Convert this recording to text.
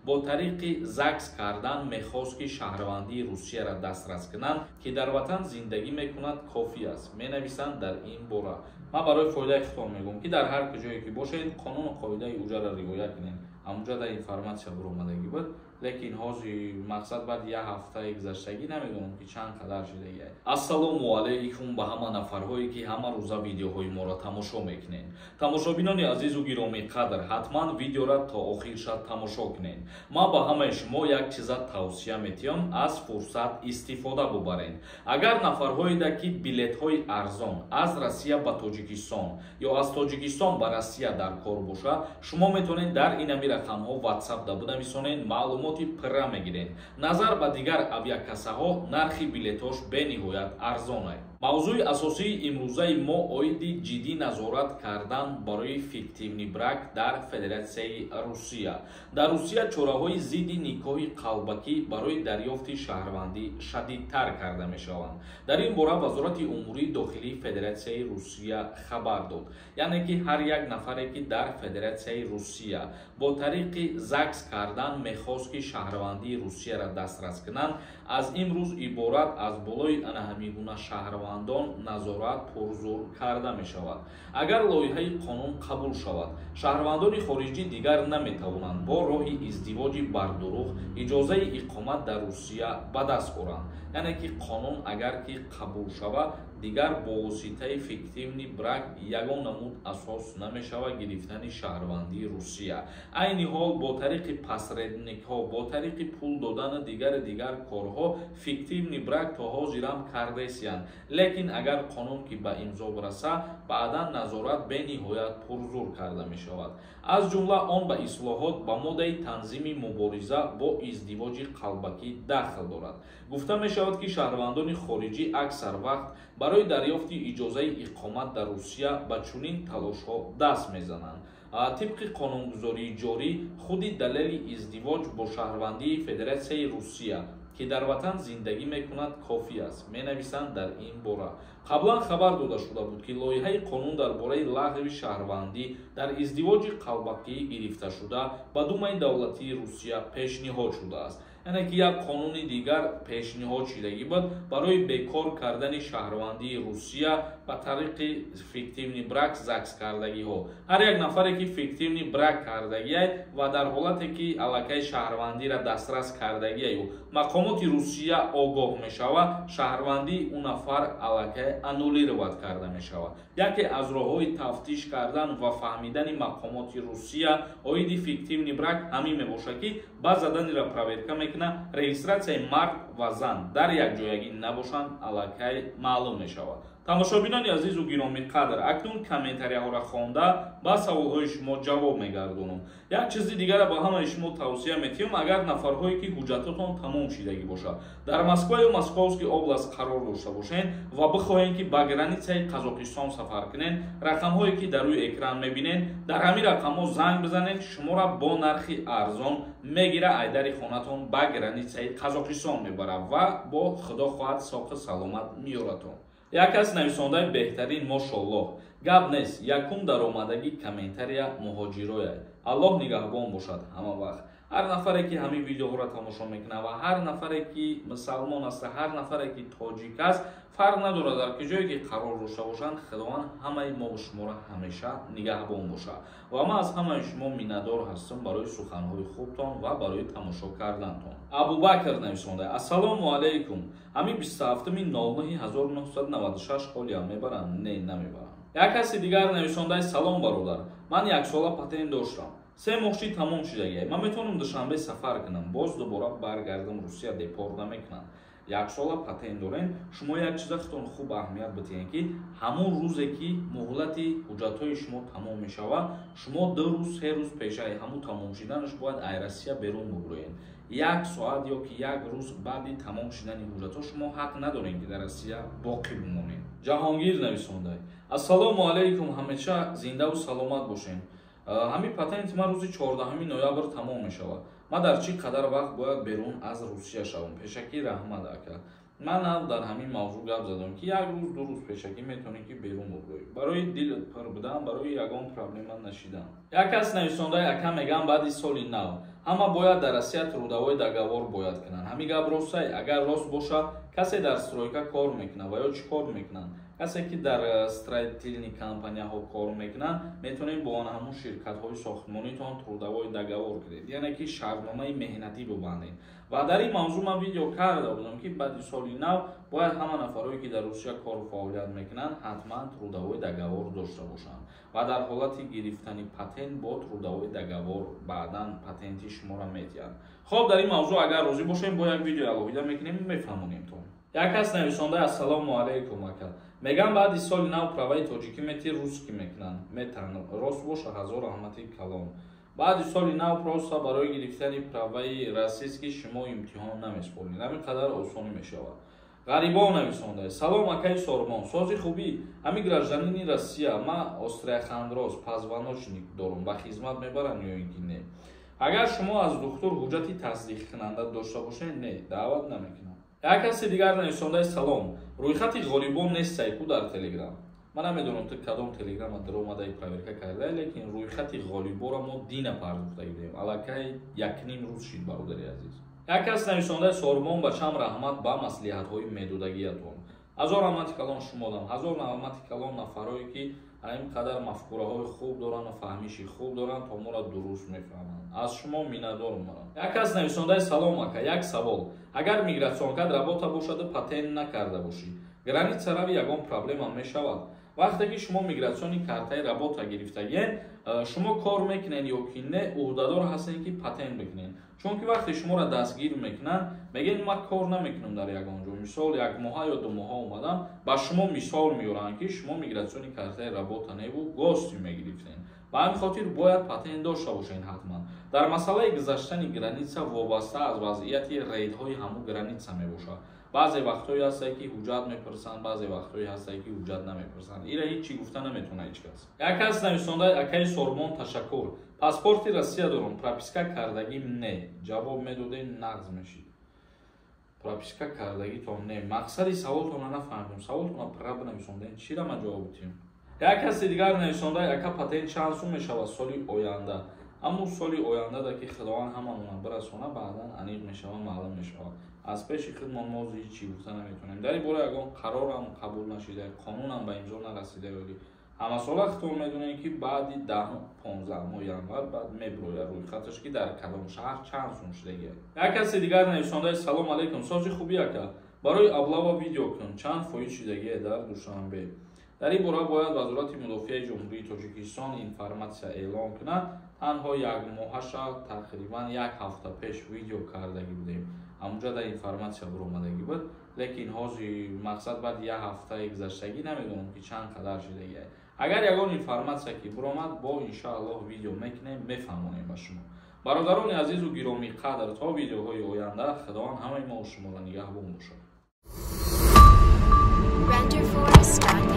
Бо тариқи ЗАГС кардан мехост, ки шаҳрвандии Русияро дастрас кунанд, ки дар ватан зиндагӣ мекунад, кофӣ аст, менависанд дар ин бора. Ман барои фоидаи худтон мегӯям, ки дар ҳар куҷое ки бошед, қонуну қоидаи уҷаро риоя кунед. Ҳамунҷа дар информация буромадагӣ буд, лекин ҳозир, мақсад, баъди як ҳафтаи гузаштагӣ намедонам, ки чанд қадар шудагӣ. Ассалому алайкум ба ҳама нафарҳое, ки ҳама рӯза видеоҳои моро тамошо мекунед. Тамошобинони азизу гиромӣ қадр, ҳатман видеора то охирша тамошо кунед. Ман ба ҳамаи шумо як чиза тавсия метиҳам: аз фурсат истифода бубаред. Агар нафарҳоеда, ки билетҳои арзон аз Россия ба Тоҷикистон ё аз Тоҷикистон ба Россия дар кор боша, шумо метавонед дар инами рақамҳо WhatsApp да бинависонед, маълумоти пурра мегиред. Назар ба дигар авиакассаҳо нархи билетҳош бениҳоят арзонай. Мавзӯи асосии имрӯзаи мо оиди ҷиддӣ назорат кардан барои фиктивный брак дар Федератсияи Русия. Дар Русия чораҳои зидди никоҳи қалбакӣ барои дарёфти шаҳрвандӣ шадидтар карда мешаванд. Дар ин бора Вазорати умурии дохилии Федератсияи Русия хабар дод. Яъне ки ҳар як нафаре, ки дар Федератсияи Русия бо тариқи ЗАГС кардан мехост, ки шаҳрвандии Русияро дастрас кунанд, аз имрӯз иборат аз болои ана ҳамин гуна шаҳрвандон назорат пурзур карда мешавад. Агар лоиҳаи қонун қабул шавад, шаҳрвандони хориҷӣ дигар наметавонанд бо роҳи издивоҷи бардурӯғ иҷозаи иқомат дар Русия ба даст оранд. Яъне ки қонун агар ки қабул шавад, дигар бо воситаи фиктивный брак ягон намуд асос намешавад гирифтани шаҳрвандии Русия. Айни ҳол бо тариқи посредникҳо, бо тариқи пул додану дигари дигар корҳо фиктивный брак то ҳозирам кардесиянд, лекин агар қонун ки ба имзо раса, баъдан назорат бениҳоят пурзур карда мешавад. Аз ҷумла он ба ислоҳот ба моддаи танзими мубориза бо издивоҷи қалбакӣ дахл дорад. Гуфта мешавад, ки шаҳрвандони хориҷӣ аксар вақт барои дарёфти иҷозаи иқомат дар Русия ба чунин талошҳо даст мезананд. Тибқи қонунгузории ҷорӣ, худи далели издивоҷ бо шаҳрвандии Федератсияи Русия, ки дар ватан зиндагӣ мекунад, кофӣ аст, менависанд дар ин бора. Қаблан хабар дода шуда буд, ки лоиҳаи қонун дар бораи лағви шаҳрвандӣ дар издивоҷи қалбакӣ гирифташуда ба Думаи давлатии Русия пешниҳод шудааст. Яъне ки як қонуни дигар пешниҳод шидагӣ буд барои бекор кардани шаҳрвандии Русия ба тариқи фиктивный брак, ЗАГС кардагиҳо. Ҳар як нафаре, ки фиктивный брак кардагиай ва дар ҳолате ки аллакай шаҳрвандиро дастрас кардагиаю мақомоти Русия огоҳ мешавад, шаҳрвандии ӯ нафар аллакай аннулировать карда мешавад. Яке аз роҳҳои тафтиш кардан ва фаҳмидани мақомоти Русия оиди фиктивный брак ҳамин мебошад, ки ба заданира проверка мекунад, регистратсияи мард ва зан дар якҷоягӣ набошанд, аллакай маълум мешавад. Тамошобинони азизу гиромӣ қадр, акнун комментарияҳоро хонда, ба саволҳои шумо ҷавоб мегардонам. Як чизи дигара ба ҳамаи шумо тавсия метиҳам: агар нафарҳое, ки ҳуҷҷатотон тамом шидагӣ бошад, дар Москва ё Московский область қарор дошта бошед ва бихоҳем, ки ба границаи Қазоқистон сафар кунед, рақамҳое, ки дар рӯи экран мебинед, дар ҳамин рақамҳо занг бизанед. Шуморо бо нархи арзон мегира, айдари хонатон ба границаи Қазоқистон мебарад ва бо худо хоҳад соқи саломат меёратон. Як кас нависондаи: «Беҳтарин, мошоллоҳ, гап нест». Якум даромадагӣ комментария муҳоҷироя. Аллоҳ нигаҳбон бошад. Ҳама вақт ҳар нафаре, ки ҳамин видеоҳоро тамошо мекунад ва ҳар нафаре, ки мусалмон аст, ҳар нафаре, ки тоҷик аст, фарқ надорад, дар куҷое ки қарор дошта бошанд, Худованд ҳамаи мову шуморо ҳамеша нигаҳбон бошад. Ва ман аз ҳамаи шумо миннатдор ҳастам барои суханҳои хубтон ва барои тамошо кардантон. Абубакр нависонда: «Ассалому алайкум, ҳамин 27-и 09-и 1996 ҳолиам мебаранд?» Не, намебаранд. Як каси дигар нависондаи: «Салом, бародар, ман яксола патент доштам, 3 моҳ шид, тамом шудагиай. Ман метавонам Душанбе сафар кунам, боз дубора баргардам Русия, депорт намекунам?» Яксола патент дорем, шумо як чиза худтон хуб аҳамият бидиҳем, ки ҳамон рӯзе, ки муҳлати ҳуҷҷатҳои шумо тамом мешавад, шумо 2 рӯз, 3 рӯз пешаи ҳамун тамом шиданаш бояд ай Россия берун бубуроед. Як соат ё ки як рӯз баъди тамом шидани ҳуҷҷатҳо шумо ҳақ надорем, ки дар Россия боқӣ бимонед. Ҷаҳонгир нависонда: «Ассалому алайкум, ҳамеша зиндаву саломат бошем. Ҳамин патенти ман рӯзи 14 ноябр тамом мешавад. Ман дар чӣ қадар вақт бояд берун аз Русия шавам? Пешакӣ раҳмат, ака». Ман ҳам дар ҳамин мавзӯъ гап задам, ки як рӯз, 2 рӯз пешакӣ метавонӣ, ки берун бубурӣ, барои дилат пур будан, барои ягон проблема нашидан. Як кас нависондаи: ака, мегам, баъди соли нав ҳама бояд дар Россия трудовой договор бояд кунанд. Ҳамин гап ростай? Агар рост боша, касе дар стройка кор мекунад ва ё чӣ кор мекунанд? Касе ки дар строительный компанияҳо кор мекунанд, метавонед бо ҳамун ширкатҳои сохтмонитон трудовой договор кунед, яъне ки шартномаи меҳнатӣ бубандед. Ва дар ин мавзӯъ ман видео карда будам, ки баъди соли нав бояд ҳама нафарое ки дар Русия кору фаъолият мекунанд, ҳатман трудовой договор дошта бошанд ва дар ҳолати гирифтани патент бо трудовой договор баъдан патенти шуморо метиҳанд. Хоб, дар ин мавзӯъ агар розӣ бошем, бо як видеои алоҳида мекунем, мефаҳмонем-тон. Як кас нависонда: ассалому алайкум, ака, мегам, баъди соли нав праваи тоҷикӣ мети, русский мекунанд, метан, рост боша? Ҳазор раҳмати калон. Баъди соли нав просто барои гирифтани праваи российский шумо имтиҳон намеспоред, ҳамин қадар осонӣ мешавад. Ғарибон нависонда: салом, акаи Сормон, сози, хубӣ? Ҳамин гражданини Россия, ма остеохондроз позвоночник дорум, ба хизмат мебарам ё ин ки не? Агар шумо аз духтур ҳуҷҷати тасдиқкунанда дошта бошед, не, даъват намекунам. Як каси дигар нависондаи: салом, рӯйхати ғолибон нестай ку дар Телеграм? Ман намедонам, ту кадом Телеграма даромадаи, проверка карда, лекин рӯйхати ғолиборо мо дина пардохта гирем, аллакай якним рӯз шид, бародари азиз. Як кас нависондаи: Сормон бачам, раҳмат ба маслиҳатҳои медодагиятон. Ҳазор раҳмати калон шумодам, ҳазор раҳмати калон нафарое ки ин қадар мафкураҳои хуб доранд ва фаҳмиши хуб доранд, то моро дуруст мефаҳманд. Аз шумо миннатдорум марам. Як кас нависондаи: салом, ака, як савол: агар миграционкат работа бошаду патент накарда бошӣ, граница рави, ягон проблема мешавад? Вақте ки шумо миграционный картаи работа гирифтагиен, шумо кор мекунед ё ки не, ӯҳдадор ҳастед, ки патент бикунед, чунки вақте шуморо дастгир мекунанд, мегӯянд: ман кор намекунам дар ягон ҷо, мисол, як моҳа ё 2 моҳа омадам. Ба шумо мисол меоранд, ки шумо миграционный картаи работа неву гости мегирифтед. Ба ҳамин хотир бояд патент дошта бошед ҳатман. Дар масъалаи гузаштани граница вобаста аз вазъияти рейдҳои ҳамун граница мебошад. Баъзе вақтҳое ҳастае, ки ҳуҷҷат мепурсанд, баъзе вақтҳое ҳастае, ки ҳуҷҷат намепурсанд. Ира ҳеҷ чӣ гуфта наметавона ҳеҷ кас. Як кас нависонда: акаи Сормон, ташаккур, паспорти Россия дорум, прописка кардагим не, ҷавоб медодем, нағз мешид. Прописка кардагитон не, мақсади саволтона нафаҳмидем. Саволтона пурра бинависондем, чира ман ҷавоб бидиҳем? Як каси дигар нависонда: ака, патент чанд сум мешавад соли оянда? Аммо соли ояндада, ки Худованд ҳамамона бирасона, баъдан аниқ мешавад, маълум мешавад. Аз пеши худмон мо ҳеҷ чӣ гуфта наметавонем. Дар ин бора ягон қарорам қабул нашида, қонунам ба имзо нарасида. Ёли ҳамасола худтон медонем, ки баъди 10-15 январ баъд мебирояд рӯйхаташ, ки дар кадом шаҳр чанд сум шудагия. Як каси дигар нависондаи: салом алейкум, сози, хубӣ, ака, барои облава видео кун, чанд фоиз шудагие дар Душанбе? Дар ин бора бояд Вазорати мудофиаи Ҷумҳурии Тоҷикистон информатсия эълон кунад. Танҳо як моҳаша, тақрибан як ҳафта пеш видео кардагӣ будем, ҳамунҷа дар информатсия буромадагӣ буд, лекин ҳозир, мақсад, баъди як ҳафтаи гузаштагӣ намедонам, ки чанд қадар шудагиа. Агар ягон информатсия ки буромад, бо иншоаллоҳ видео мекунем, мефаҳмонем ба шумо. Бародарони азизу гиромӣ қадр, то видеоҳои оянда Худованд ҳамаи мо шуморо нигаҳбон бошад. Renderforest.ai.